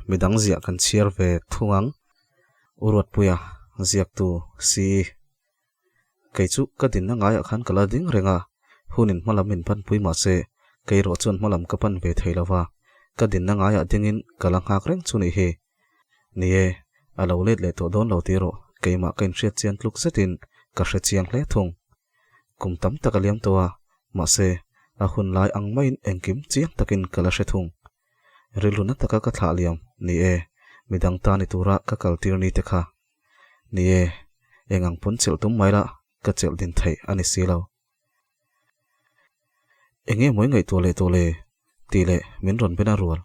Midang ziah kan chhiar ve thung ang. U Ruatpuia, ziaktu si. Kei chu ka dinna ngaiah khan ka la ding reng a, hunin hmalam min panpui mah se, kei erawh chuan hmalam ka pan ve thei lo va, ka dinna ngaiah dingin ka la nghak reng chu nih hi. Ni e, a lo let leh tawh dawn lo tih erawh keimah ka inhriat chian tluk zetin ka hre chiang hle thung. Kum tam tak a liam tawh a, mahse, a hun lai ang maiin engkim chiang takin ka la hre thung. Rilru na taka ka thlah liam, ni e, midang ta ni tura ka kaltir ni te kha. Ni e, eng ang pawn chelh tum mai la, ka chelh din theih a ni si lo. Eng nge mawi ngaihtuah leh tawh le? tih leh min rawn ben a rual.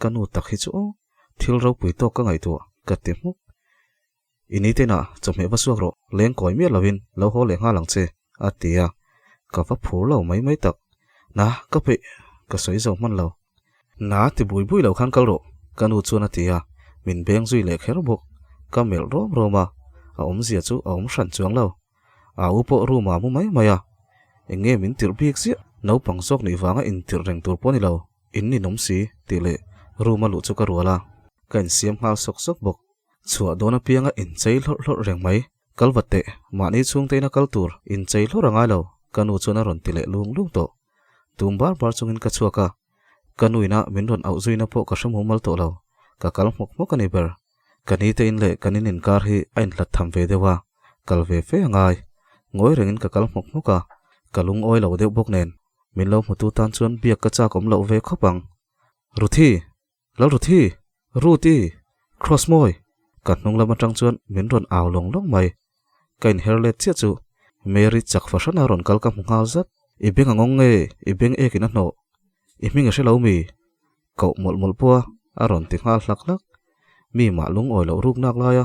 Ka nu tak hi chu aw, thil ropui tawk ka ngaihtuah, ka ti hmuk. I ni tena chawhmeh va suak rawh, leng kawi miah lovin lo haw leh nghal ang che, a ti a. Ka va phur lo mai mai tak. Na, ka peih, ka sawi zo hman lo. Na ti bui bui lo khan kal rawh, ka nu chuan a ti a, min beng zui leh kher bawk. Ka melh rawm rawm a, a awmzia chu a awm hran chuang lo. A u pawh room ah mu mai mai a, eng nge min tirh bik ziah? Naupang zawk nih vanga intirh reng tur pawh a ni lo, in ninawm si, tih leh room a luh chu ka rual a, ka insiam nghal sawk sawk bawk. Chhuah dawn apianga inchei hlawrh hlawrh reng mai. Kal vat teh, mahni chhungte ina kal tur inchei hlawrh a ngai lo, ka nu chuan a rawn ti leh lung lung tawh. Tum bar bar chungin ka chhuak a, ka nu ina min rawn auh zuina pawh ka hre mumal tawh lo, ka kal hmawk hmawk a ni ber. Ka ni te in leh kan in inkar hi a inhlat tham ve deuh a, kal ve fe a ngai. Ngawi rengin ka kal hmawk hmawk a, ka lungawi lo deuh bawk nen, min lo hmutu tan chuan biak ka chak awm loh ve khawp ang. Ruthi! Lalruthi! Ruti! Cross mawi! Ka hnung lam atang chuan min rawn au lawng lawng mai. Ka inher let chiah chu Mary chak fahran a rawn kal ka hmu nghal zat. I beng a ngawng nge? I beng ekin a hnawh? I hming a hre lo mi? Koh mawlh mawlh pawh a a rawn ti nghal hlak hlak. Mi mah lungawi loh ruk nak lai a.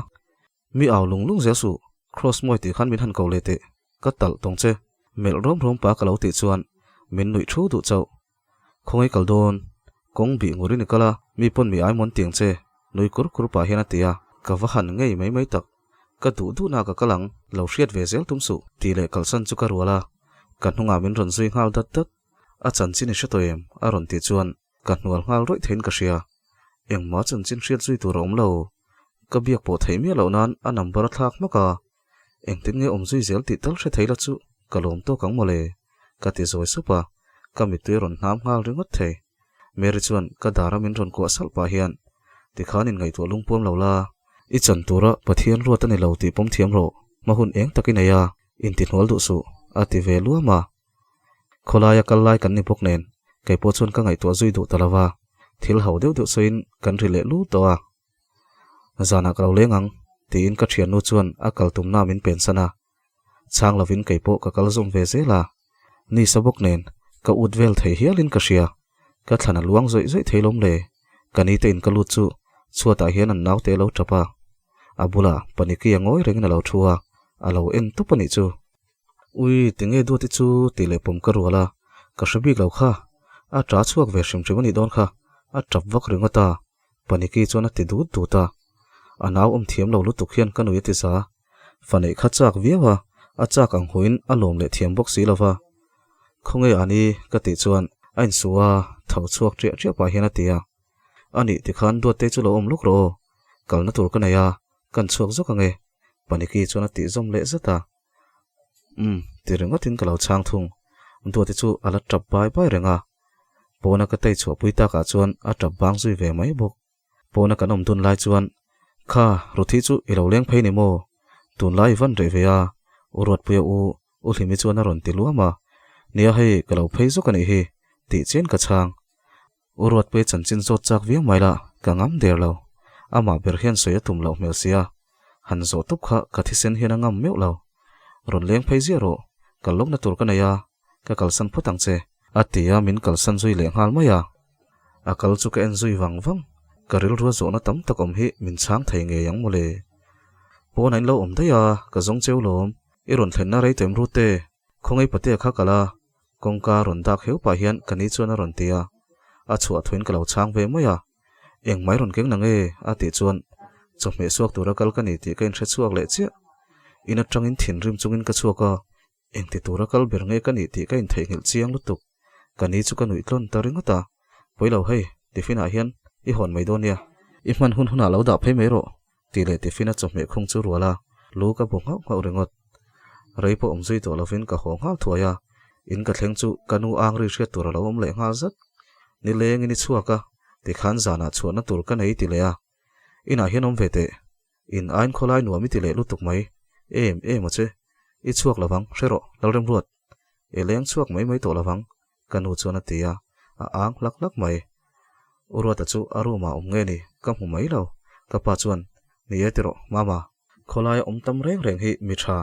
Mi au lung lung zel suh, Cross mawi tih khan min han ko leh teh, ka talh tawng che. Melh rawm rawm pa ka lo tih chuan min nuih thu duh chauh. Khawngaih kal dawn, kawng bih ngurin i kal a, mi pawn mi ai mawn tiang che, nui kur kur pah hian a ti a, ka va han ngei mai mai tak. Ka duh duhna ka kal ang, lo hriat ve zel tum suh, tih leh kalsan chu ka rual a, ka hnungah min rawn zui nghal dat dat. A chanchin i hre tawh em? a rawn tih chuan ka hnual nghal rawih theiin ka hria. Engmah chanchin hriat zui tur a awm lo. Ka biak pawh theih miah loh nan a number a thlak hmak a, engtin nge awm zui zel tih tal hre thei la chu ka lawm tawk ang mawle. Ka ti zawi sup a, ka mittui a rawn hnam nghal ringawt thei. Mary chuan ka dara min rawn kuah salh pah hian, Tikhan inngaihtuah lungpuam lo la, i chan tura Pathian ruat a ni lo tih pawm thiam rawh, hma hun eng tak i nei a, intihnual duh suh, a ti ve luam a. Khawlaia kal lai kan ni bawk nen, kei pawh chuan ka ngaihtuah zui duh ta lo va, thil ho deuh deuh sawiin kan ri leh lut tawh a. Zanah ka lo leng ang, tiin ka thiannu chuan a kal tumna min pensan a. Chhang lovin kei pawh ka kal zawm ve zel a, ni sa bawk nen ka ut vel thei hialin ka hria, ka thlan a luang zawih zawih thei lawm le, ka ni te in ka lut chu chhuatah hian an naute a lo tap a, a bulah Paniki a ngawi rengin a lo thu a, a lo en tawp a nih chu. Ui, tinge duati chu tih leh pawm ka rual a, ka hre bik lo kha, a ta chhuak ve hrim hrim a nih dawn kha, a tap vak ringawt a, Paniki chuan a ti dut dut a, a nau awm thiam lo lutuk hian ka nui a ti za. Fa neih kha chak viau a, a chak ang huin a lawm leh thiam bawk si lo va. Khawnge ani ka tih chuan a insuh a, tho chhuak ṭiah ṭiah pah hian a ti a. Anih tikhan Duattei chu lo awm luk rawh aw, kalna tur ka nei a, kan chhuak zawk ange, Paniki chuan a tih zawm leh zat a. Umm, ti ringawtin ka lo chhang thung. Duati chu a la ṭap bai bai reng a. Pawna ka tei chhuahpui takah chuan a ṭap bang zui ve mai bawk. Pawna kan awm dun lai chuan, Kha, Ruthi chu i lo leng phei ni maw? Tunlai i van reh ve a, U Ruatpuia u, U Hlimi chuan a rawn ti luam a. Nia hei, ka lo phei zawk a nih hi, tih chian ka chhang. U Ruatpuia chanchin zawt chak viau mai la, ka ngam der lo. Amah ber hian sawi a tum loh hmel sia. Han zawh tup kha ka thisen hian a ngam meuh lo. Rawn leng phei ziah rawh, kal lawkna tur ka nei a, ka kalsan phawt ang che. A ti a, min kalsan zui leh nghal mai a. A kal chu ka en zui vang vang, ka rilrua zawhna tam tak awm hi min chhang thei ngei ang mawle. Pawn a in lo awm daih a, ka zawng cheu lawm, i rawn thlenna rei tem rut te, khawngaih patea kha kal a, kawngka rawn dak heu pah hian ka ni chuan a rawn ti a, a chhuah thuin ka lo chhang ve mai a, engmah i rawn keng nang e a tih chuan chawhmeh suak tura kal ka ni tih ka inhre chhuak leh chiah. In atangin thinrim chungin ka chhuak a, Engti tura kal ber nge ka nih tih ka intheihnghilh chiang lutuk. Ka ni chu ka nuih tlawn ta ringawt a, Pawi lo hei, tiffin ah hian i hawn mai dawn nia. I hman hun hunah lo dah phei mai rawh, tih leh tiffin a chawhmeh khung chu rual a, lu ka bu nghauh nghauh ringawt. Rei pawh awm zui tawh lovin ka haw nghal thuai a, in ka thleng chu ka nu ang ri hriat tur a lo awm leh nghal zat. Nilengin i chhuak a, tikhan zanah chhuahna tur ka nei ti leh a. Inah hian awm ve teh, in ain khawlai nuam i ti leh lutuk mai. Em em a che, i chhuak lovang, hre rawh, Lalremruat. I leng chhuak mai mai tawh lovang, ka nu chuan a ti a, a ang hlak hlak mai. U Ruata chu a room ah awm nge ni, ka hmu mai lo. Ka pa chuan, Ni e ti rawh, Mama. Khawlaia awm tam reng reng hi mi tha,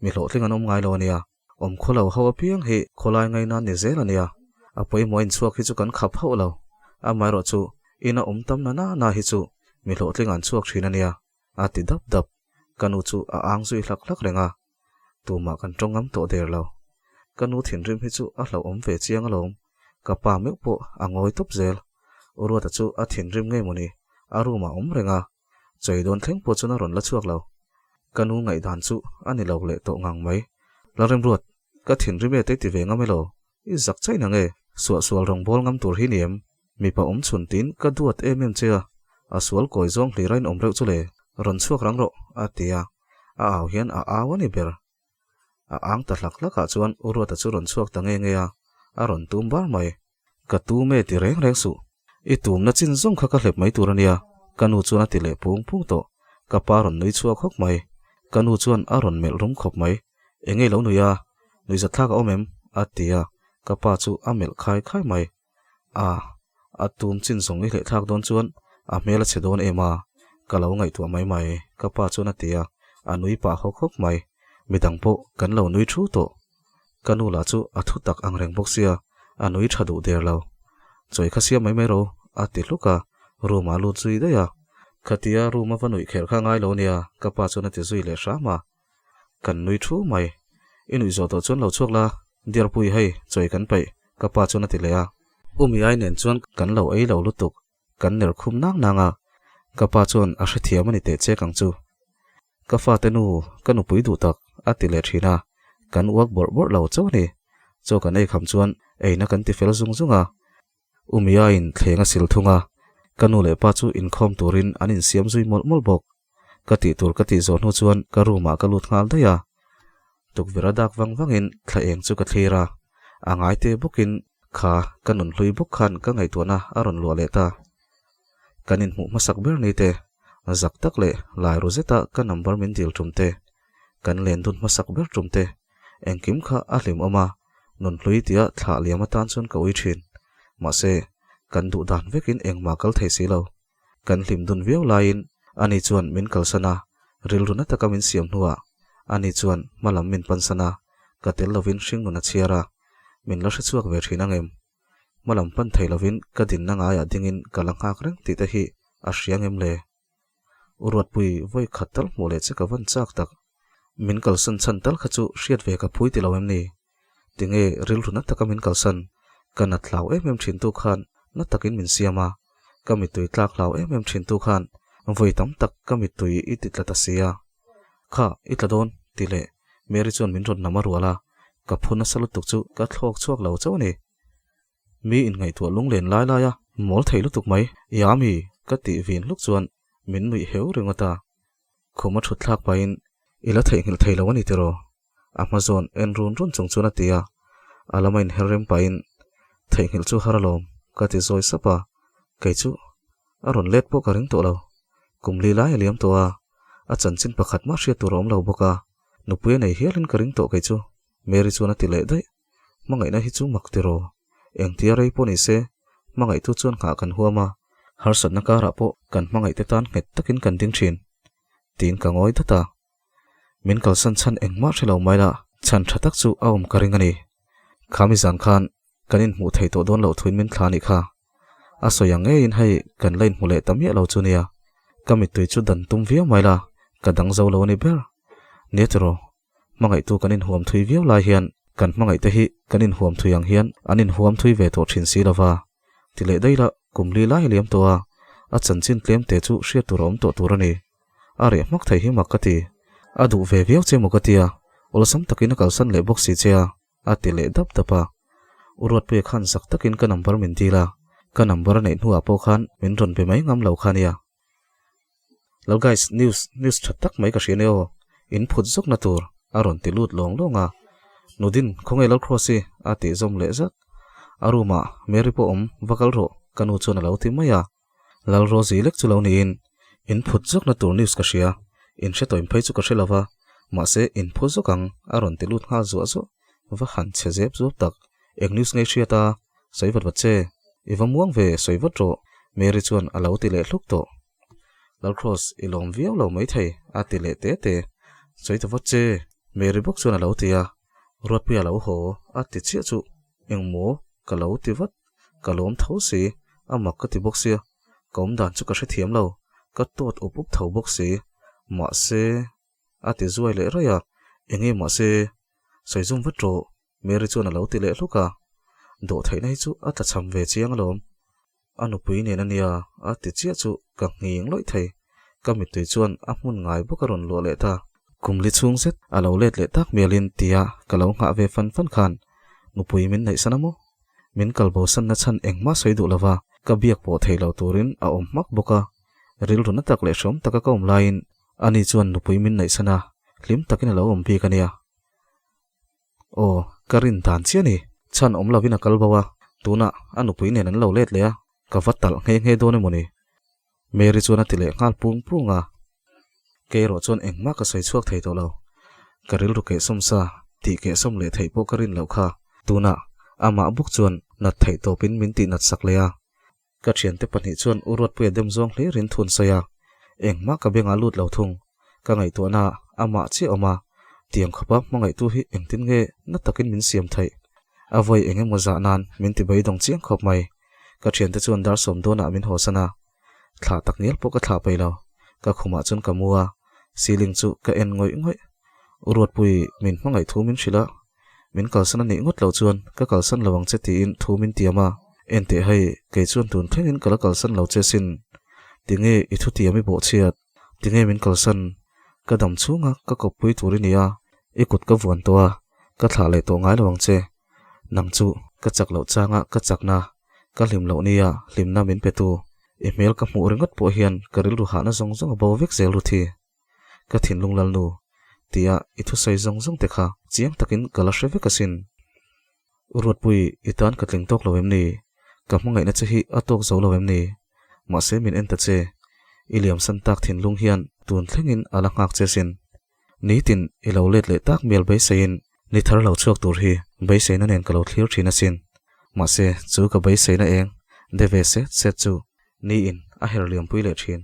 mi hlawhtling an awm ngai lo a nia. Awm khawlo ho apiang hi khawlai ngai nan ni zel a nia. A pawimawh inchhuak hi chu kan khap hauh lo. Amaherawh chu, ina awm tam na na na hi chu mi hlawhtling an chhuak thin a nia, a ti dap dap. Ka nu chu a ang zui hlak hlak reng a. Tumah kan tawng ngam tawh der lo. Ka nu thinrim hi chu a hlauhawm ve chiang alawm. Ka pa meuh pawh a ngawi tawp zel. U Ruata chu a thinrim ngei mawni, a room ah awm reng a. Chawi dawn thleng pawh chuan a rawn la chhuak lo. Ka nu ngaihdan chu a ni lo leh tawh ngang mai. Lalremruat, ka thinrim e te ti ve ngam elaw? I zak chaih na nge? Suahsual rawngbawl ngam tur hi ni em? Mipa awm chhun tin ka duat em em che a, a sual kawi zawng hlir a inawm reuh chu le, rawn chhuak rang rawh, a ti a, a au hian a au a ni ber. A ang ta hlak hlak ah chuan U Ruata chu rawn chhuak ta nge nge a, a rawn tum bar mai. Ka tum e ti reng reng suh, i tumna chin zawng kha ka hlep mai tur a nia, ka nu chuan a ti leh pung pung tawh. Ka pa rawn nui chhuak hawk mai. Ka nu chuan a rawn melh rum khawp mai. Enge lo nui a? Nuihzatthlak a awm em? a ti a, ka pa chu a melh khai khai mai. A, a tum chin zawng i hleh thlak dawn chuan a hmel a chhe dawn em a, ka lo ngaihtuah mai mai, ka pa chuan a ti a, a nui pah hawk hawk mai. Midang pawh kan lo nui thu tawh. Ka nu lah chu a thu tak ang reng bawk sia, a nui tha duh der lo. Chawi kha siam mai mai ro, a ti hluk a, room ah lut zui daih a. Khatia room a va nuih kher kha ngai lo nia, ka pa chuan a ti zui leh hram a. Kan nui thu mai. I nuih zawh tawh chuan lo chhuak la, Diarpui hei, chawi kan peih, ka pa chuan a ti leh a. Umi ai nen chuan kan lo ei lo lutuk, kan ner khum nang nang a. Ka pa chuan a hrethiam a ni teh chek ang chu. Ka fate nu, ka nupui duh tak, a ti leh thin a. Kan uak bawrh bawrh lo chauh a ni. Chaw kan ei kham chuan eina kan ti fel zung zung a. Umia in thleng a sil thung a, ka nu leh pa chu inkhawm turin an insiam zui mawlh mawlh bawk. Ka tih tur ka tih zawh hnu chuan ka room ah ka lut nghal daih a. Tukverh a dak vang vangin thla eng chu ka thlir a, a ngai te bawkin kha ka nun hlui bawk khan ka ngaihtuahna a rawn luah leh ta. Kan inhmuh hmasak ber ni te, zak tak leh lai ru zeta ka number min dil tum te, kan len dun hmasak ber tum te, engkim kha a hlimawm a, nun hlui tia thlah liam atan chuan ka ui thin. Mahse, kan duh dan vekin engmah kal thei si lo. Kan hlim dun viau laiin ani chuan min kalsan a, rilru na taka min siam hnuah ani chuan hma lam min pansan a, ka tel lovin hringnun a chhiar a, min la hrechhuak ve thin ang em? Hma lam pan thei lovin ka dinna ngaiah dingin ka la nghak reng tih te hi a hria ngem le? U Ruatpui vawi khat tal hmuh leh che ka van chak tak. Min kalsan chhan tal kha chu hriat ve ka phui ti lo em ni? Tinge rilru na taka min kalsan, ka nat hlau em em thin tu khan na takin min siam a, ka mittui tlak hlau em em thin tu khan vawi tam tak ka mittui i ti tla ta si a. Kha, i tla dawn, ti leh Mary chuan min rawn nam a rual a, ka phu nasa lutuk chu ka thlawk chhuak lo chauh a ni. Mi inngaihtuah lunglen lai lai a, mawl thei lutuk mai, Yami, ka tih vin hluk chuan min nuih heu ringawt a. Khum a thut thlak pahin, I la theihnghilh thei lo a ni tiraw? A hma zawn en run run chung chuan a ti a, a lama inher rem pahin, Theihnghilh chu har alawm, ka ti zawi sap a, kei chu a rawn let pawh ka ring tawh lo. Kum li lai a liam tawh a, a chanchin pakhat mah hriat tur a awm lo bawk a, nupui a nei hialin ka ring tawh kei chu, Mary chuan a ti leh daih. Hmangaihna hi chu mak tiraw? Engtia rei pawh ni se, hmangaihtu chuan nghah kan huam a, harsatna karah pawh kan hmangaihte tan nghet takin kan ding thin, tiin ka ngawi dat a. Min kalsan chhan engmah hre lo mai la, chhan tha tak chu a awm ka ring a ni. Khami zan khan kan inhmuh thei tawh dawn loh thuin min thla a nih kha. A sawi ang ngeiin hei kan la inhmu leh ta miah lo chu nia. Ka mittui chu dan tum viau mai la, ka dang zo lo a ni ber. Nia tiraw, hmangaihtu kan inhuam thui viau lai hian kan hmangaihte hi kan inhuam thui ang hian an inhuam thui ve tawh thin si lova. Ti leh daih la, kum li lai a liam tawh a, a chanchin tlem te chu hriat tur a awm tawh tur a ni. A reh hmak thei hi mak ka ti. A duh ve viau che maw ka tia, awlsam takin a kalsan leh bawk si che a, a ti leh dap dap a. U Ruatpuia khan zak takin ka number min dil a, ka number a neih hnuah pawh khan min rawn be mai ngam lo kha nia. Lo guys, news, news tha tak mai ka hria nia aw, in phut zawkna tur a rawn ti lut lawng lawng a. Nudin, khawnge Lalcross i? a tih zawm leh zat. A room ah Mary pawh awm, va kal rawh, ka nu chuan a lo ti mai a. Lalrosie lek chu lo niin, in phut zawkna tur news ka hria, in hre tawhin phei chu ka hre lo va, mahse in phu zawk ang, a rawn ti lut nghal zuah zuah. Va han chhe zep zuap tak, eng news ngei hriat a, sawi vat vat che, i va muang ve, sawi vat rawh, Mary chuan a lo ti leh hluk tawh. Lalcross, i lawm viau lo maithei, a ti leh te te. Sawi ta vat che, Mary bawk chuan a lo ti a, Ruatpuia a lo haw, a ti chiah chu, engmaw ka lo ti vat, ka lawm tho si, a mak ka ti bawk sia, ka awm dan chu ka hrethiam lo, ka tawt up up tho bawk si, mahse, a ti zuai leh raih a, enge mahse, sawi zum vat rawh, Mary chuan a lo ti leh hluk a, dawhtheihna hi chu a tlachham ve chiang alawm, a nupui nen a nia a ti chiah chu ka nghing lawih thei, ka mittui chuan a hmun ngai bawk a rawn luah leh ta. Kum li chhung zet a lo let leh tak mialin tia ka lo nghah ve fan fan khan nupui min neihsan a maw? Min kalbo sanna chhan engmah sawi duh lova ka biak pawh thei lo turin a awm hmak bawk a, rilru na tak leh hreawm taka ka awm laiin ani chuan nupui min neihsan a, hlim takin a lo awm bik a nia. Aw, ka rin dan chiah a ni. Chhan awm lovin a kal bo a, tunah a nupui nen an lo let leh a, ka va talh nghe nghe dawn emaw ni? Mary chuan a ti leh nghal pung pung a. Kei erawh chuan engmah ka sawi chhuak thei tawh lo. Ka rilru kehsawm sa, tih kehsawm leh theih pawh ka rin loh kha. Tunah amah bawk chuan nat theih tawpin min tih nat sak leh a. Ka thiante pahnih chuan U Ruatpuia dem zawng hlirin thun sawi a, engmah ka bengah lut lo thung. Ka ngaihtuahna amah chiah awm a, tiang khawpa hmangaihtu hi engtin nge na takin min siam theih? A vawi eng emaw zah nan min ti beidawng chiang khawp mai. Ka thiante chuan dar sawm dawnah min hawsan a, thlah tak ngial pawh ka thlah peih lo. Ka khumah chuan ka mu a, ceiling chu ka en ngawih ngawih. U Ruatpui min hmangaih thu min hrilh a, Min kalsan a nih ngawt loh chuan ka kalsan lo ang che tiin thu min tiam a, enteh hei, kei chuan tun thlengin ka la kalsan lo che sin. Tinge i thu tiam i bawhchhiat? Tinge min kalsan? Ka dam chhunga ka kawppui tur i ni a, i kut ka vuan tawh a, ka thlah leh tawh ngai lo ang che. Nang chu ka chak loh changa ka chakna, ka hlim loh nia hlimna min petu. I hmel ka hmuh ringawt pawh hian ka rilru hahna zawng zawng a bo vek zel ru thi. Ka thinlung lalnu, tia i thusawi zawng zawng te kha chiang takin ka la hre vek asin. U Ruatpui, i tan ka tling tawk lo em ni? Ka hmangaihna che hi a tawk zo lo em ni? Mahse min en ta che, i liamsan tak thinlung hian tun thlengin a la nghak che asin. Nitin i lo let leh tak mial beiseiin ni thar lo chhuak tur hi beiseina nen ka lo thlir thin asin. Mahse chu ka beiseina eng de ve set set chu niin a her liampui leh thin.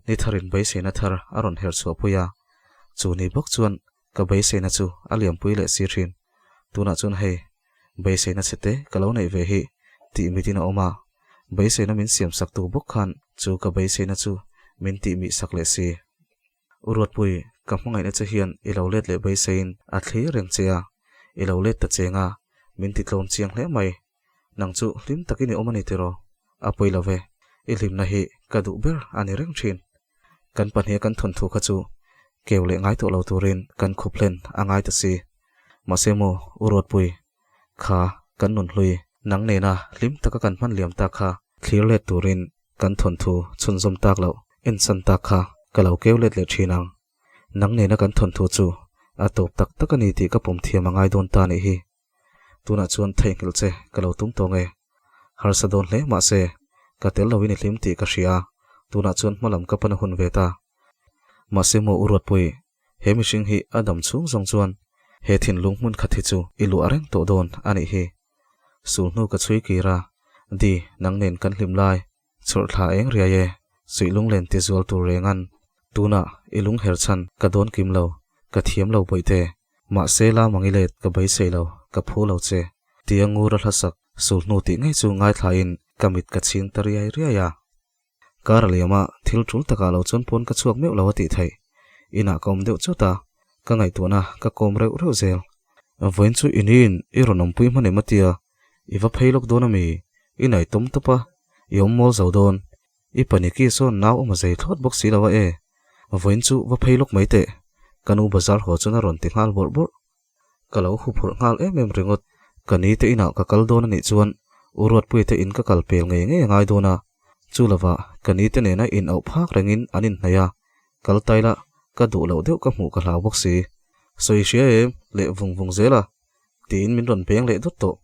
Ni tharin beiseina thar a rawn her chhuahpui a, chu ni bawk chuan ka beiseina chu a liampui leh si thin. Tunah chuan hei, beiseina chhe te ka lo neih ve hi tih mitin a awm a, beiseina min siam saktu bawk khan chu ka beiseina chu min tih mih sak leh si. U Ruatpui, ka hmangaihna che hian i lo let leh beiseiin a thlir reng che a, i lo let ta cheng a, min ti tlawm chiang hle mai. Nang chu hlim takin i awm a ni tiraw? A pawi lo ve, i hlimna hi ka duh ber a ni reng thin. Kan pahniha kan thawnthu kha chu keu leh ngai tawh lo turin kan khup hlen a ngai ta si. Mahse maw, U Ruatpui, kha kan nun hlui nang nena hlim taka kan hman liam tak kha thlir let turin kan thawnthu chhunzawm tak loh ensan tak kha ka lo keu let leh thin ang. Nang nena kan thawnthu chu a tawp tak tak a ni tih ka pawm thiam a ngai dawn ta nih hi. Tunah chuan theihnghilh che ka lo tum tawng e. Harsa dawn hle mahse, ka tel loin i hlim tih ka hria a, tunah chuan hmalam ka pan a hun ve ta. Mahse maw U Ruatpui, he mihring hi a dam chhung zawng chuan he thinlung hmun khat hi chu i luah reng tawh dawn a nih hi. Sul hnu ka chhui kir a, Di, nang nen kan hlim lai, chawrh thla eng riai e, suih lunglen ti zual tur reng an. Tunah i lung her chhan ka dawn kim lo, ka thiam lo bawihte. Mahse la mangi let ka beisei lo, ka phu lo che. Tia ngur a hlasak sul hnu tih ngei chu ngaithlain ka mit ka chhing ta riai riai a. Kar a liam a, thil tul takah lo chuan pawn ka chhuak meuh lo a tih theih. Inah ka awm deuh chut a, ka ngaihtuahna ka kawm reuh reuh zel. Vawiin chu i niin i rawn awmpui hman em a tia, i va phei lawk dawn a mi? I nai tawm tawp a, i awm mawl zo dawn. I paniki sawn nau awm a zei thlawt bawk si lo a e. Vawiin chu va phei lawk mai teh, ka nu bazar haw chuan a rawn ti nghal bawrh bawrh. Ka lo huphurh nghal em em ringawt. Ka ni te inah ka kal dawn a nih chuan U Ruatpuia te in ka kal pel ngei ngei a ngai dawn a. Chu lovah ka ni te nena in auh phak rengin an inhnaih a, kal tai la, ka duh loh deuh ka hmuh ka hlau bawk si. Sawi hria em? Leh vung vung zel a, tiin min rawn peng leh dawt tawh.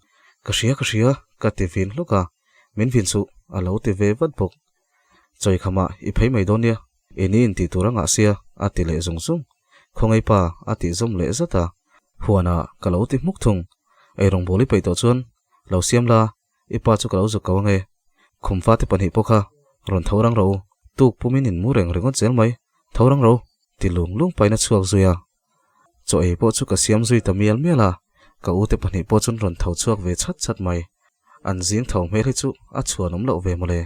Ka hria ka hria, ka ti vin hluk a, min vin suh, a lo ti ve vat bawk. Chawi khamah i phei mai dawn nia, i ni in tih tur a ngah sia, a ti leh zung zung. Khawngaih pa, a tih zawm leh zat a. Huanah ka lo ti hmuk thung. Eirawngbawl i peih tawh chuan lo siam la, i pa chu ka lo zuk ko ange. Khum fate pahnih pawh kha rawn tho rang rawh u, tuk pumin in mu reng ringawt zel mai, tho rang rawh u, ti lung lung pahin a chhuak zui a. Chaw ei pawh chu ka siam zui ta mial mial a, ka ute pahnih pawh chuan rawn tho chhuak ve chhat chhat mai. An zing tho hmel hi chu a chhuanawm loh ve mawle.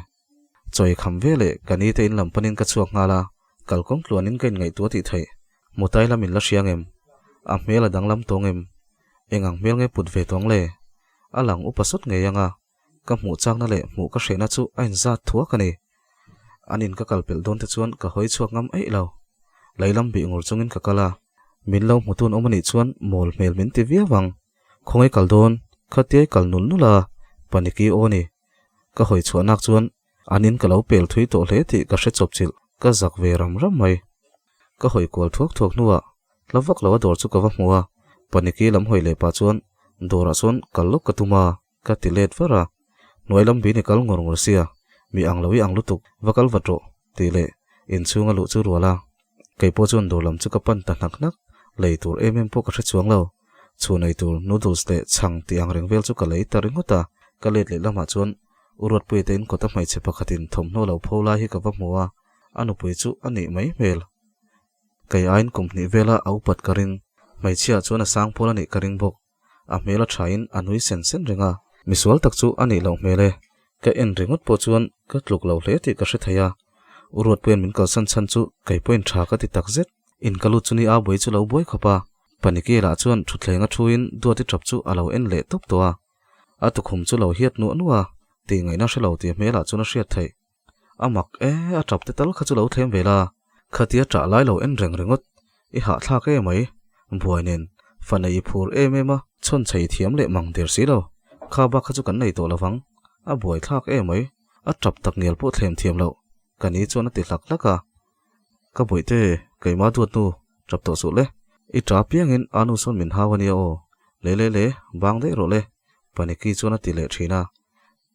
Chaw ei kham ve leh ka ni te in lam panin ka chhuak nghal a, kalkawng tluanin ka inngaihtuah tih theih. Mutai lam in la hria ngem? A hmel a danglam tawng em? Eng ang hmel nge put ve tawng le? A lang upa sawt ngei ang a, ka hmuh chakna leh hmuh ka hrehna chu a inzat thuak a ni. An in ka kal pelh dawn te chuan ka hawi chhuak ngam eih lo. Leilam bih ngur chungin ka kal a, min lo hmutun awm a nih chuan mawl hmel min ti viau ang. Khawngaih kal dawn, khatiai kal nul nul a, paniki aw ni. Ka hawi chhuah nak chuan an in ka lo pel thui tawh hle tih ka hre chawp chilh, ka zak ve ram ram mai. Ka hawi kual thuak thuak hnuah hla vak lo a dawr chu ka va hmu a, paniki lam hawi leh pah chuan dawrah chuan kal lawk ka tum a. Ka ti let var a, hnuai lam bin i kal ngawr ngawr sia, mi ang lo i ang lutuk, va kal vat rawh, tih leh inchhung a luh chu rual a. Kei pawh chuan dawr lam chu ka pan ta hnak hnak, lei tur em em pawh ka hre chuang lo. Chhun ei tur noodles leh chhang tih ang reng vel chu ka lei ta ringawt a, ka let leh lamah chuan U Ruatpuia te in kawta hmeichhe pakhatin thawmhnaw lo pho lai hi ka va hmu a, a nupui chu a nih mai hmel. Kei aiin kum hnih vela a upat ka ring, hmeichhia chuan a sang pawl a nih ka ring bawk. A hmel a thain a nui sen sen reng a, misual tak chu a nih loh hmel e. Ka en ringawt pawh chuan ka tluk lo hle tih ka hre thei a. U Ruatpuia'n min kalsan chhan chu kei pawhin tha ka ti tak zet. In ka lut chu ni a buai chu lo buai khawp a. Paniki lah chuan thutthleng a thuin Duati tap chu a lo en leh tawp tawh a. A tukhum chu lo hiat nuah nuah a, tih ngaihna hre lo tih a hmelah chuan a hriat theih. A mak e, a tap te tal kha chu lo thlem ve la, khatia ṭah lai lo en reng ringawt, i hahthlak e mai, buai nen, fa nei i phur em em a, chhawn chhe i thiam leh mang der si lo, kha bak kha chu kan nei tawh lovang, a buaithlak e mai, a tap tak ngial pawh thlem thiam loh, ka ni chuan a ti hlak hlak a. Ka bawihte, keimah duat nu, tap tawh suh le, i ṭa piangin a nu sawn min hau a nia aw, le le le, bang daih rawh le, Paniki chuan a ti leh ṭhin a.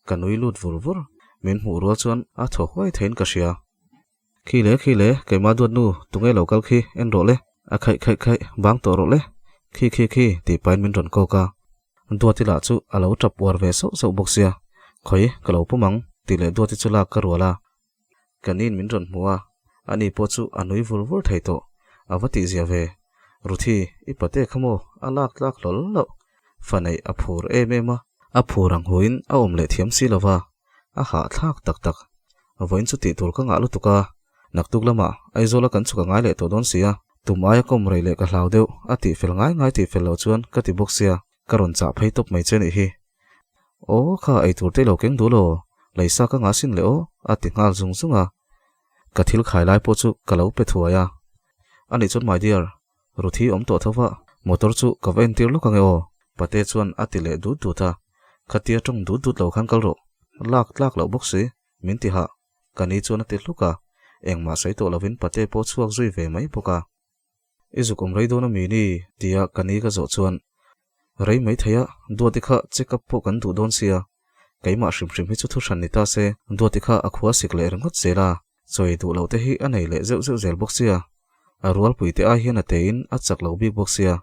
Ka nui lut vur vur, min hmuh rual chuan a thaw huai theiin ka hria. Khi le, khi le, keimah duat nu, tunge lo kal khi, en rawh le, a khaih khaih khaih, bang tawh rawh le, khi khi khi, tih pahin min rawn kawk a. Duati lah chu a lo tap uar ve sauh sauh bawk sia, Khawi, ka lo pawm ang, tih leh Duati chu lak ka rual a. Ka nin min rawn hmu a, ani pawh chu a nui vur vur thei tawh, a va tihzia ve. Ruthi, i pate kha maw a lak tlak hlawl loh? Fa neih a phur em em a, a phur ang huin a awm leh thiam si lova, a hahthlak tak tak. Vawiin chu tih tur ka ngah lutuk a, naktuk lamah Aizawla kan chhuk a ngai leh tawh dawn si a, tum aia kawm rei leh ka hlau deuh, a tihfel ngai ngai tihfel loh chuan ka ti bawk sia. Ka rawn chah phei tawp mai che nih hi. Aw, kha eitur te i lo keng dul aw, leisa ka ngah sin leh aw, a ti nghal zung zung a. Ka thil khai lai pawh chu ka lo pe thuai a. Anih chuan my dear, Ruthi awm tawh tho va, motor chu ka va entir lawk ange aw, Pate chuan a ti leh dut dut a. Khatia tawng dut dut lo khan kal rawh, lak tlak loh bawk si, min ti hah, ka ni chuan a ti hluk a. Engmah sawi tawh lovin Pate pawh chhuak zui ve mai bawk a. I zuk awm rei dawn a mi ni? tia ka ni ka zawh chuan, Rei mai thei a, Duati kha check up pawh kan duh dawn sia, keimah hrim hrim hi chu thu hran ni ta se, Duati kha a khua sik leh ringawt zel a, chawi duh loh te hi a nei leh zeuh zeuh zel bawk sia, a rualpui te ai hian a teiin a chak lo bik bawk sia,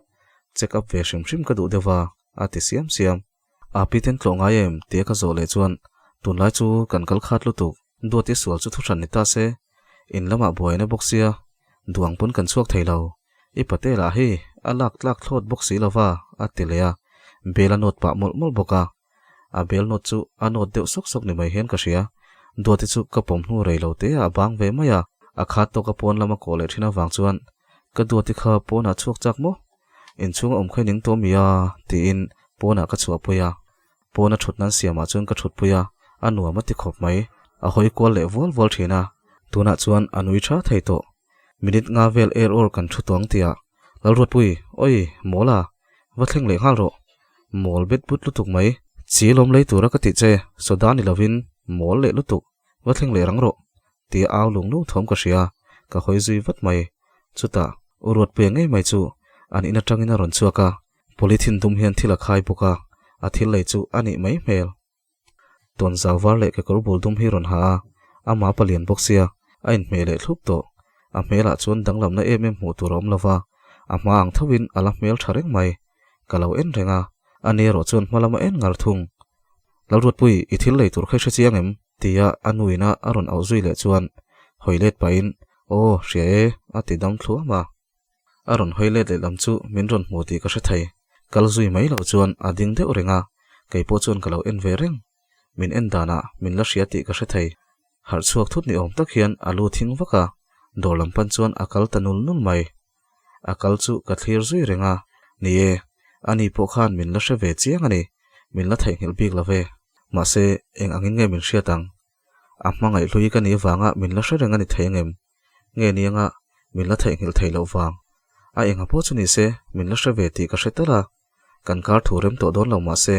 check up ve hrim hrim ka duh deuh va, a ti siam siam. A pi ten tlawh ngai em? tia ka zawh leh chuan, Tunlai chu kan kal khat lutuk, Duati sual chu thuhran ni ta se, in lamah buaina bawk sia, duang pawn kan chhuak thei lo. I pate lah hi a lak tlak thlawt bawk si lova, a ti leh a, bel a nawt pah mawlh mawlh bawk a. A bel nawt chu a nawt deuh sawk sawk ni mai hian ka hria. Duati chu ka pawm hnu rei lo te a bang ve mai a, a khat tawka pawn lama kawh leh thin avang chuan, Ka Duati kha pawnah chhuak chak maw? Inchhung a awm kha i ning tawh mi a? tiin pawnah ka chhuahpui a. Pawna thut nan siamah chuan ka thutpui a, a nuam a ti khawp mai. A hawi kual leh vual vual thin a, tunah chuan a nui tha thei tawh. Minute nga vel air or kan thu tawng tihah, Lalruatpui, oi, mawl a, va thleng leh nghal rawh. Mawl bet but lutuk mai. Chi lawm lei tura ka tih che, soda ni lovin mawl leh lutuk. Va thleng leh rang rawh, tia au lung lung thawm ka hria, ka hawi zui vat mai. Chutah, U Ruatpuia ngei mai chu an in atangin a rawn chhuak a, polythene dum hian thil a khai bawk a, a thil lei chu a nih mai hmel. Tawn zau var leh kekawr bul dum hi rawn ha a, amah palian bawk sia, a inhmeh leh thlup tawh. A hmelah chuan danglamna em em hmuh tur a awm lo va, a hma ang thovin a la hmel tha reng mai. Ka lo en reng a, ani erawh chuan hma lama en ngar thung. Lalruatpui, i thil lei tur kha i hre chiang em? tia a nuina a rawn auh zui leh chuan hawi let pahin, Aw, hria e, a ti dam thluam a. A rawn hawi let leh lam chu min rawn hmu tih ka hre thei. Kal zui mai loh chuan a ding deuh reng a, kei pawh chuan ka lo en ve reng. Min en danah min la hria tih ka hre thei. Harh chhuak thut ni awm tak hian a lu thing vak a, dawr lam pan chuan a kal ta nul nul mai. A kal chu ka thlir zui reng a, ni e, ani pawh khan min la hre ve chiang a ni, min la theihnghilh bik lo ve. Mahse, eng angin nge min hriat ang? A hmangaih hlui ka nih vanga min la hre reng a ni thei angem? Nge nianga min la theihnghilh theih loh vang? A enga pawh chu ni se, min la hre ve tih ka hre tal a, kan kar thu rem tawh dawn lo mah se,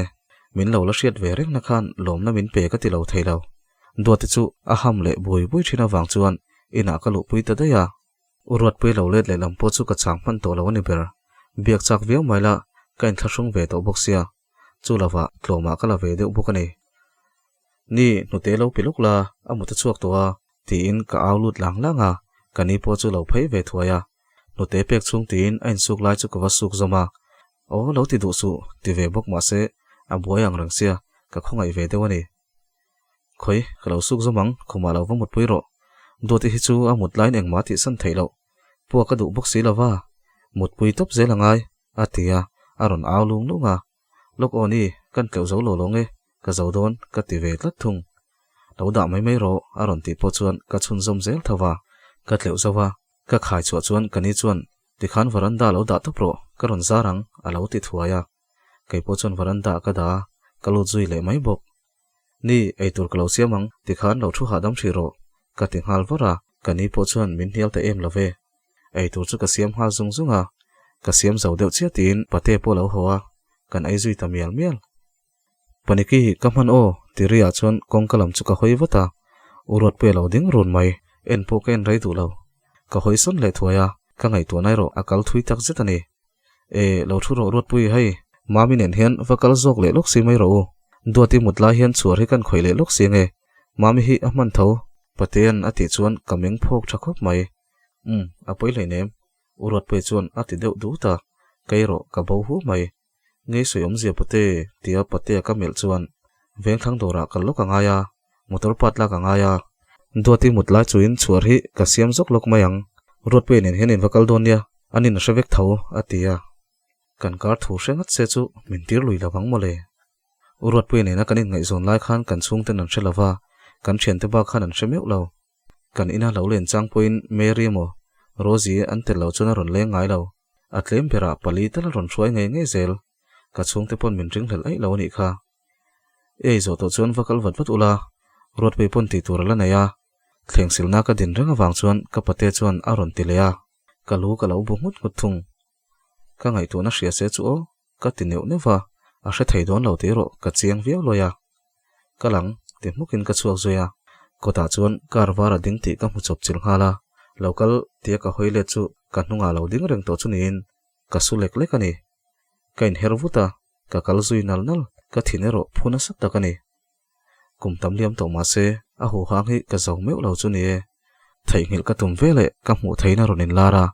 min lo la hriat ve rengna khan lawmna min pe ka ti lo thei lo. Duati chu a ham leh bui bui thin avang chuan inah ka luhpui ta daih a. U Ruatpui lo let leh lam pawh chu ka chang hman tawh lo a ni ber. Biak chak viau mai la, ka inthlahrung ve tawh bawk sia. Chu lovah tlawmah ka la ve deuh bawk a ni. Ni, hnute lo pi lawk la, a mut a chhuak tawh a, tiin ka au lut lang lang a, ka ni pawh chu lo phei ve thuai a. Hnute pek chhung tiin a insuk lai chu ka va suk zawm a. Aw, lo ti duh suh, ti ve bawk mah se, a buai ang reng sia, ka khawngaih ve deuh a ni. Khawi, ka lo suk zawm ang, khumah lo va mutpui rawh. Duati hi chu a mut laiin engmah tihsan theih loh. Pua ka duh bawk si lova, mutpui tawp zel a ngai, a ti a, a rawn au lung lung a. Lawk aw ni, kan tleuh zo lo lawng e, ka zo dawn, ka ti ve tlat thung. Lo dah mai mai rawh, a rawn tih pawh chuan ka chhunzawm zel tho va. Ka tleuh zo va, ka khai chhuah chuan ka ni chuan, Tikhan varanda lo dah tawp rawh, ka rawn zar ang, a lo ti thuai a. Kei pawh chuan varanda ka dah a, ka lut zui leh mai bawk. Ni, eitur ka lo siam ang, tikhan lo thu hahdam hrih rawh, ka ti nghal var a, ka ni pawh chuan min hnial ta em lo ve. Eitur chu ka siam nghal zung zung a, ka siam zo deuh chiah tiin pate pawh lo haw a, kan ei zui ta mial mial. Paniki, ka hman aw, ti riah chuan kawngka lam chu ka hawi vat a, U Ruatpuia lo ding run mai, en pawh ka en rei duh lo. Ka hawi sawn leh thuai a, ka ngaihtuahna erawh a kal thui tak zet a ni. E, lo thu rawh Ruatpui, hei, Mami nen hian va kal zawk leh lawk si mai rawh u. Duati mut lai hian chhuar hi kan khawih leh lawk si nge? Mami hi a hman tho. Patea'n a tih chuan ka meng phawk tha khawp mai. Umm, a pawi hleinem. U Ruatpuia chuan a ti deuh dut a, kei erawh ka bo hu mai. Ngei sawi awmzia Pate, tia Patea ka melh chuan vengthlang dawrah kal lawk a ngai a, motor part lak a ngai a. Duati mut lai chuin chhuar hi ka siam zawk lawk mai ang. Ruatpuia nen hian in va kal dawn nia, an in a hre vek tho, a ti a. Kan kar thu hre ngat se chu min tir lui lo vang mawle. U Ruatpuia nena kan inngaihzawn lai khan kan chhungten an hre lo va, kan thiante bak khan an hre meuh lo. Kan ina lo len chang pawhin Mary emaw Rosie an tel lo chuan a rawn leng ngai lo. A tlem berah pali tal a rawn hruai ngei ngei zel. Ka chhungte pawn min ringhlelh aih lo a nih kha. Ei zawh tawh chuan va kal vat vat ula, Ruatpui pawn tih tur a la nei a. Thleng silna ka din reng avang chuan ka pate chuan a rawn ti leh a. Ka lu ka lo bu nghut nghut thung. Ka ngaihtuahna hria se chu aw, ka ti neuh neuh va, a hre thei dawn lo tih erawh ka chiang viau lawi a. Ka lang, ti hmukin ka chhuak zui a. Kawtah chuan car var a ding tih ka hmu chawp chilh nghal a, lo kal tia ka hawi let chu ka hnungah lo ding reng tawh chu niin ka su lek lek a ni. Ka inher vut a, ka kal zui nal nal, ka thin erawh phu nasa tak a ni. Kum tam liam tawh mah se, a huhang hi ka zo meuh lo chu ni e. Theihnghilh ka tum ve leh ka hmuh theihna rawn inlar a,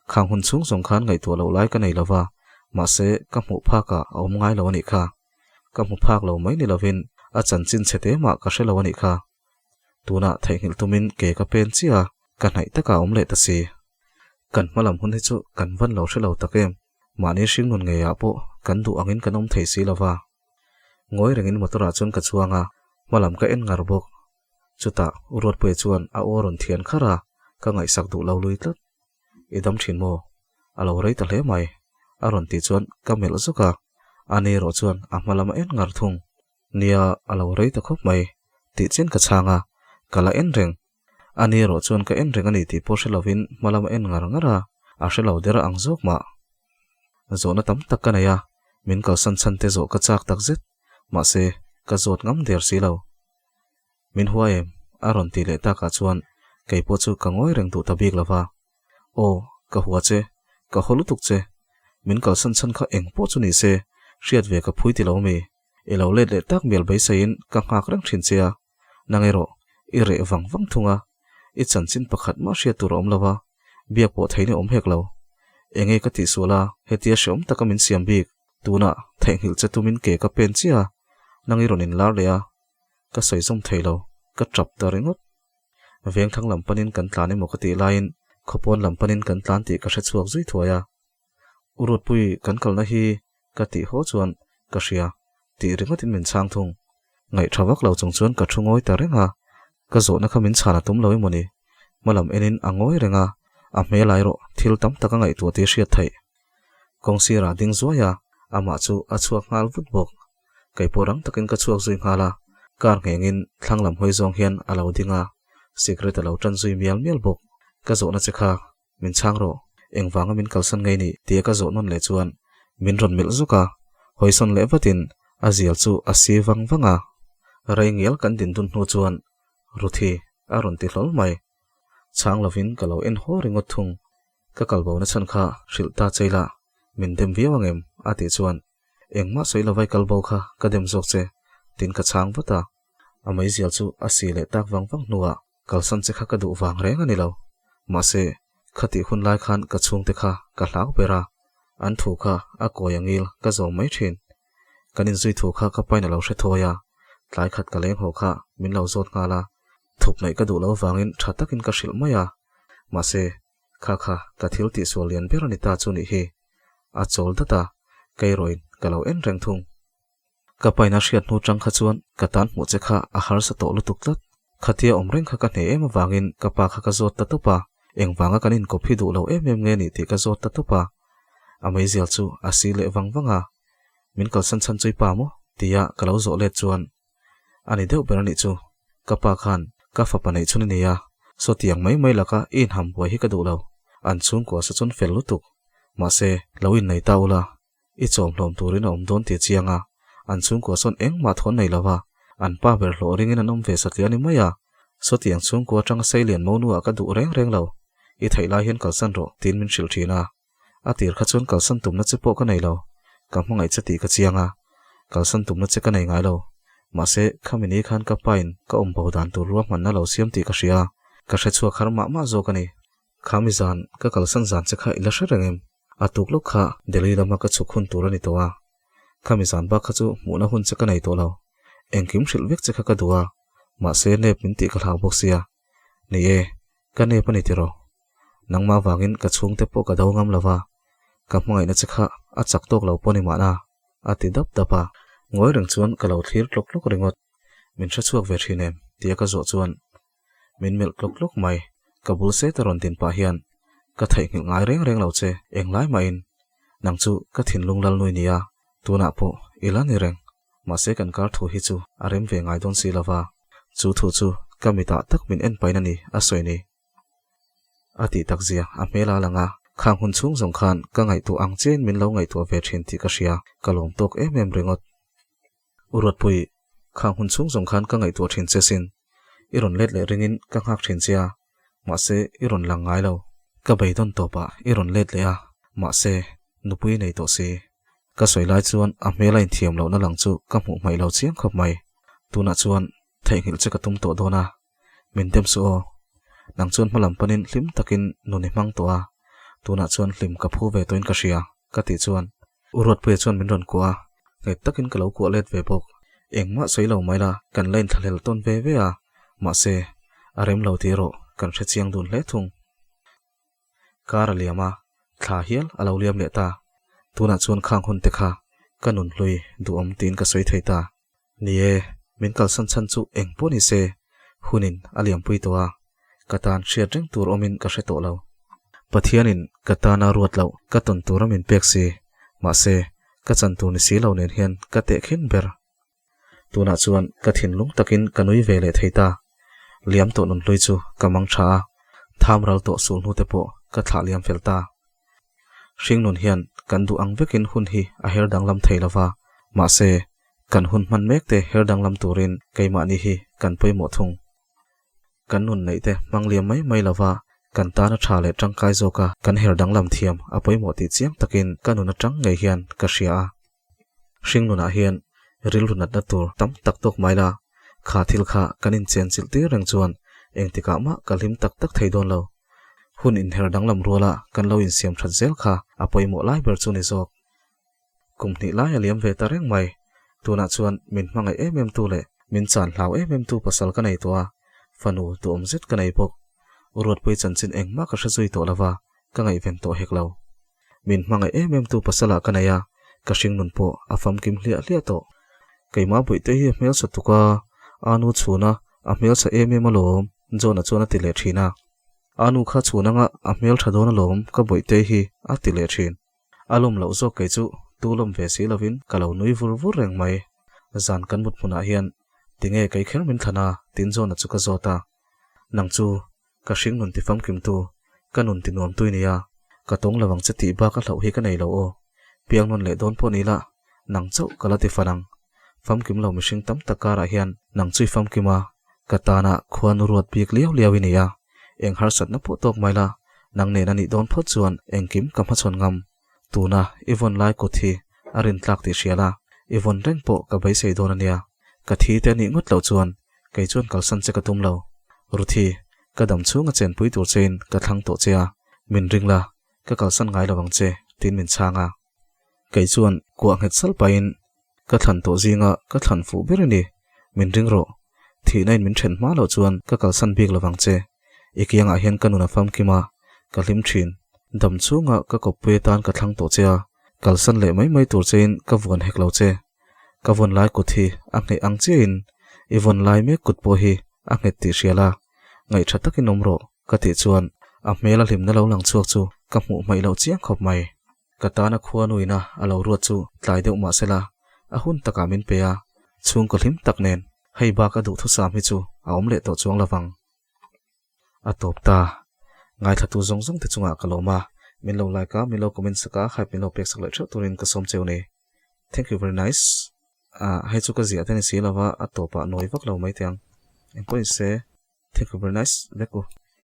khang hun chhung zawng khan ngaihtuah loh lai ka nei lo va, mahse ka hmuh phakah a awm ngai lo a nih kha. Ka hmu phak lo mai ni lovin a chanchin chhe te mah ka hre lo a nih kha. Tunah theihnghilh tumin ke ka pen chiah a, ka hnaih takah a awm leh ta si. Kan hma lam hun hi chu kan van lo hre lo tak em, mahni hringnun ngeiah pawh kan duh angin kan awm thei si lo va. Ngawi rengin motor ah chuan ka chuang a, hma lam ka en ngar bawk. Chutah U Ruatpuia chuan a aw rawn thian kharh a, ka ngaihsak duh lo lui tlat. I dam thin maw? A lo rei ta hle mai, a rawn tih chuan ka melh zawk a, ani erawh chuan a hma lam a en ngar thung. Nia, a lo rei ta khawp mai, tih chian ka chhang a, ka la en reng. Ani erawh chuan ka en reng a ni tih pawh hre lovin hma lam a en ngar ngar a, a hre lo der ang zawk mah. Zawhna tam tak ka nei a, min kalsan chhan te zawh ka chak tak zet, mahse, ka zawt ngam der si lo. Min hua em? a rawn tih leh takah chuan kei pawh chu ka ngawi reng duh ta bik lo va. Aw, ka hua che, ka haw lutuk che. Min kalsan chhan kha eng pawh chu ni se, hriat ve ka phui ti lo mi. I lo let leh tak mial beiseiin ka nghak reng thin che a, nang erawh i reh vang vang thung a, i chanchin pakhat mah hriat tur a awm lo va, biak pawh thein i awm hek lo. Enge ka tihsual a, hetia hreawm taka min siam bik, tunah theihnghilh che tumin ke ka pen chiah a, nang i rawn inlar leh a, ka sawi zawm thei lo, ka tap ta ringawt. Vengthlang lam panin kan tlan emaw ka tih laiin khawpawn lam panin kan tlan tih ka hre chhuak zui thuai a. U Ruatpui kan kalna hi ka tih haw chuan ka hria tih ringawtin min chhang thung. Ngaihṭha vak lo chung chuan ka thu ngawi ta reng a, ka zawhna kha min chhan a tum lo emaw ni? Hmalam enin a ngawi reng a, a hmel ai rawh thil tam tak a ngaihtuah tih hriat theih. Kawngsirah a ding zuai a, amah chu a chhuak nghal vut bawk. Kei pawh rang takin ka chhuak zui nghal a, car nghengin thlang lam hawi zawng hian a lo ding a, cigarette a lo tan zui mial mial bawk. Ka zawhna che kha min chhang rawh, engvanga min kalsan ngei ni tia ka zawh nawn leh chuan min rawn melh zuk a, hawisawn leh vatin a zial chu a si vang vang a. Rei ngial kan din dun hnu chuan Ruthi a rawn ti hlawl mai. Chhang lovin ka lo en haw ringawt thung. Ka kalbo na chhan kha hrilh ta chei la, min dem viau angem? a tih chuan Engmah sawi lovai kalbo kha ka dem zawk che, tiin ka chhang vat a. A meizial chu a si leh tak vang vang hnuah kalsan che kha ka duh vang reng a ni lo. Mahse, khatih hun lai khan ka chhungte kha ka hlau ber a, an thu kha a kawi angil ka zawm mai thin. Kan inzui thu kha ka pain a lo hre thawi a, tlai khat ka leng haw kha min lo zawt nghal a, thup neih ka duh lo vangin tha takin ka hrilh mai a. Mahse, kha kha ka thil tihsual lian ber a ni ta chu nih hi. A chawl dat a, kei erawhin ka lo en reng thung. Ka paina hriat hnu tang kha chuan ka tan hmuh che kha a harsa tawh lutuk tlat. Khatia awm reng kha ka hneh em avangin ka pa kha ka zawt ta tawp a, engvanga kan inkawp hi duh lo em em nge ni tih ka zawt ta tawp a. A meizial chu a si leh vang vang a, Min kalsan chhan chu i pa maw? tia ka lo zawh let chuan a ni deuh ber a nih chu. Ka pa khan ka fapa neih chhun a ni a, saw tiang mai mai laka i inham buai hi ka duh lo. An chhungkua sa chuan fel lutuk. Mahse, lo innei ta ula, i chawm hlawm turin a awm dawn tih a chiang a, an chhungkua sawn engmah thawn nei lova, an pa ber hlawh ringin an awm ve satliah a ni mai a. Saw tiang chhungkua atanga Seilian Monu ah ka duh reng reng lo, i theih lai hian kalsan rawh, tiin min hrilh thin a. A tir kha chuan kalsan tumna che pawh ka nei lo, ka hmangaih che tih ka chiang a, kalsan tumna che ka nei ngai lo. Mahse, khami ni khan ka pain ka awm bo dan tur ruahmanna lo siam tih ka hria a, ka hre chhuak har mah mah zawk a ni. Khami zan, ka kalsan zan che kha i la hre reng em? A tuk lawk kha Delhi lama ka chhuk hun tur a ni tawh a. Khami zan bak kha chu hmuhna hun che ka nei tawh lo. Engkim hrilh vek che kha ka duh a, mahse nep min tih ka hlau bawk sia. Ni e, ka nep a ni tiraw? Nangmah vangin ka chhungte pawh ka do ngam lo va, ka hmangaihna che kha a chak tawk lo pawh ni mahna, a ti dap dap a. Ngawi reng chuan ka lo thlir tlawk tlawk ringawt. Min hre chhuak ve thin em? tia ka zawh chuan min melh tlawk tlawk mai. Ka bul set a rawn din pah hian ka theihnghilh ngai reng reng lo che, englai mahin nang chu ka thinlung lal nui nia, tunah pawh i la ni reng. Mahse kan kar thu hi chu a rem ve ngai dawn si lo va, chu thu chu ka mitah tak min en pain a ni, a sawi ni. A tih tak zia a hmel a lang a, khang hun chhung zawng khan ka ngaihtuah ang chiahin min lo ngaihtuah ve thin tih ka hria, ka lawm tawk em em ringawt. U Ruatpui, khang hun chhung zawng khan ka ngaihtuah thin che sin. I rawn let leh ringin ka nghak thin che a, mahse i rawn lang ngai lo. Ka beidawn tawpah i rawn let leh a, mahse nupui nei tawh si. Ka sawi lai chuan a hmel a inthiam lohna lang chu ka hmuh hmaih lo chiang khawp mai. Tunah chuan theihnghilh che ka tum tawh dawn a, min dem suh aw. Nang chuan hmalam panin hlim takin nun i hmang tawh a, tunah chuan hlim ka phu ve tawhin ka hria, ka tih chuan U Ruatpuia chuan min rawn kuah a, nghet takin ka lo kuah let ve bawk. Engmah sawi lo mai la, kan la inthlahlel tawn ve ve a, mahse, a rem lo tih erawh kan hre chiang dun hle thung. Kar a liam a, thla hial a lo liam leh ta. Tunah chuan khang hun te kha ka nun hlui duhawm tiin ka sawi thei ta. Ni e, min kalsan chhan chu eng pawh ni se, hunin a liampui tawh a, ka tan hriat reng tur awmin ka hre tawh lo. Pathianin ka tana ruat loh ka tawn tura min pek si, mahse, ka chan tur ni si lo nen hian ka tehkhin ber. Tunah chuan ka thinlung takin ka nui ve leh thei ta. Liam tawh nunhlui chu ka mang tha a, tham ral tawh sul hnute pawh ka thlah liam fel ta. Hringnun hian kan duh ang vekin hun hi a her danglam thei lo va, mahse, kan hun hman mek te her danglam turin keimahni hi kan pawimawh thung. Kan nun neih te hmang liam mai mai lova kan tana tha leh tangkai zawka kan her danglam thiam a pawimawh tih chiang takin ka nun atang ngei hian ka hria a. Hring nunah hian rilru natna tur tam tak tawk mai la, kha thil kha kan inchen chilh tir reng chuan engtikah mah ka hlim tak tak thei dawn lo. Hun inher danglam ruala kan lo insiam that zel kha a pawimawh lai ber chu ni zawk. Kum hnih lai a liam ve ta reng mai. Tunah chuan min hmangaih em em tu leh min chan hlau em em tu pasal ka nei tawh a, fanu duhawm zet ka nei bawk. Ruatpui chanchin engmah ka hre zui tawh lova, ka ngaihven tawh hek lo. Min hmangaih em em tu pasalah ka nei a, ka hringnun pawh a famkim hliah hliah tawh. Keimah buihte hi a hmelsa tuk a, Anu chhuna a hmelsa em em alawm, John-a chuan a ti leh thin a. Anu kha chhun anga a hmeltha dawn alawm ka buihte hi a ti leh thin. A lawm loh zawk kei chu tu lawm ve si lovin ka lo nui vur vur reng mai. Zan kan mut hmunah hian tinge kei kher min thlan a tiin John-a chu ka zawt a. Nang chu ka hring nun ti famkim tu, ka nun ti nuam tui nia, ka tawng lo ang che tih bak a hlauh hi ka nei lo aw. Piang nawn leh dawn pawh ni la, nang chauh ka la ti fan ang. Famkim lo mihring tam tak karah hian nang chu i famkim a, ka tana khuanu ruat bik liau liau i ni a, eng harsatna pawh tawk mai la, nang nen a nih dawn phawt chuan engkim ka hmachhawn ngam. Tuna i vawn lai kut hi a rintlak tih hria la, i vawn reng pawh ka beisei dawn a nia. Ka thi te a nih ngawt loh chuan kei chuan kalsan che ka tum lo. Ruthi, ka dam chhunga chenpui tur chein ka thlang tawh che a, min ring la, ka kalsan ngai lo ang che, tiin min chhang a. Kei chuan kuah nghet sal pahin ka thlan tawh zinga ka thlan fuh ber a ni, min ring rawh. Thihna in min then hma loh chuan ka kalsan bik lovang che. I kiangah hian ka nun a famkim a, ka hlim thin. Dam chhunga ka kawppui atan ka thlang tawh che a, kalsan leh mai mai tur chein ka vuan hek lo che. Ka vawn lai kut hi a ngheh ang chiahin i vawn lai mek kut pawh hi a nghet tih hria la, ngaihṭha takin awm rawh ka tih chuan a hmel a hlimna lo lang chhuak chu ka hmuh hmaih loh chiang khawp mai. Ka tana khua nuina a lo ruat chu tlai deuh mah sela, a hun takah min pe a, chhungkaw hlim tak nen hei bak a duhthusam hi chu a awm leh tawh chuang lovang. A tawp ta. Ngaithlatu zawng zawng te chungah ka lawm a, min lo like a, min lo comment sak a, hype min lo pek sak leh theuh turin ka sawm cheu ni. Thank you very nice. Ah, hei chu ka ziah te ni si lova, a tawpah nawi vak lo mai teh ang. Engpawhin se, thank you very nice vek u.